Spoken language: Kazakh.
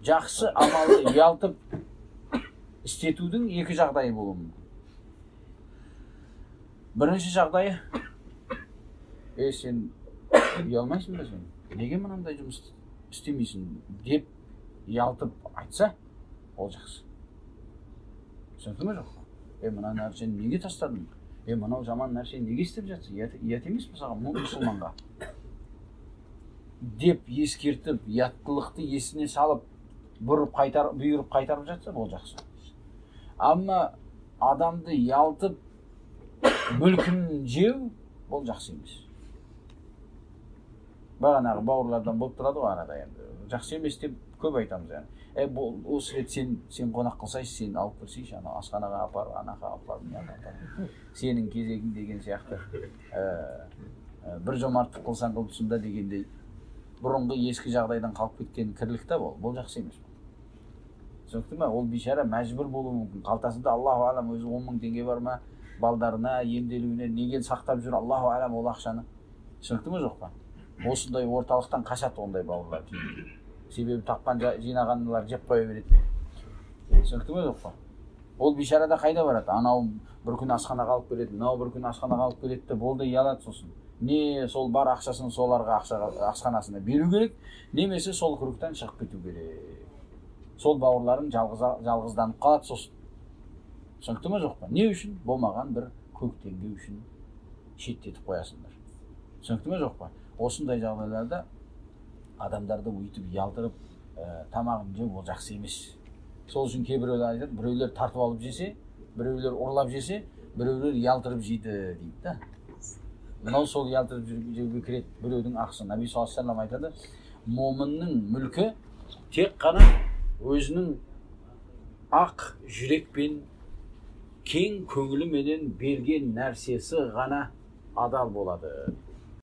Жақсы амалды ұялтып істетудің екі жағдайы болуы мүмкін. Бірінші жағдайы: «Е, сен ұялмайсың ба, сен неге мынандай жұмыс істемейсің?» – деп ұялтып айтса, ол жақсы. Түсінікті ме, жоқ па? «Е, мына нәрсені неге тастадың? Е, мынау жаман нәрсені неге істеп жатсың? Ұят емес пе саған, мұсылманға?» – деп ескертіп, ұяттылықты есіне салып, бұрып қайтар, бұйырып қайтарып жатса, ол жақсы. Амма адамды ұялтып мүлкін жеу, ол жақсы емес. Бағанағы бауырлардан болып тұрады ғой арада. Енді жақсы емес деп көп айтамыз. Яғни, е, бұл осы рет сен қонақ қылсайшы, сен алып келсейші, ана асханаға апар, анақа апар, мынақа апар, сенің кезегің деген сияқты. Бір жомарттық қылсаң, қылыпсың да дегендей, бұрынғы ескі жағдайдан қалып кеткен кірлік та бұл. Бұл жақсы емес. Түсінікті ме? Ол бейшара мәжбүр болуы мүмкін. Қалтасында, аллаху алам, өзі 10 000 теңге бар ма, балдарына емделуіне неге сақтап жүр, аллаху алам, ол ақшаны. Түсінікті ме, жоқ па? Осындай орталықтан қашады ондай бауырлар кейін, себебі тапқан, жинағанлар жеп қоя береді. Түсінікті ме, жоқ па? Ол бейшара да қайда барады? Анау бір күні асханаға алып келеді, мынау бір күні асханаға алып келеді де, болды, ұялады. Сосын не сол бар ақшасын соларға, ақшаға, асханасына беру керек, немесе сол кругтан шығып кету керек. Сол бауырларың жалғызданып қалады сосын. Түсінікті ме, жоқ па? Не үшін? Болмаған бір көк теңге үшін шеттетіп қоясыңдар. Түсінікті ме, жоқ па? Осындай жағдайларда адамдарды өйтіп ұялтырып тамағын жеу, ол жақсы емес. Сол үшін кейбіреулер айтады: біреулер тартып алып жесе, біреулер ұрлап жесе, біреулер ұялтырып жейді дейді да. Мынау сол ұялтырып жеуге кіреді, біреудің ақысын. Наби саллаллаху алейхи айтады: момынның мүлкі тек қана өзінің ақ жүрекпен, кең көңіліменен берген нәрсесі ғана адал болады.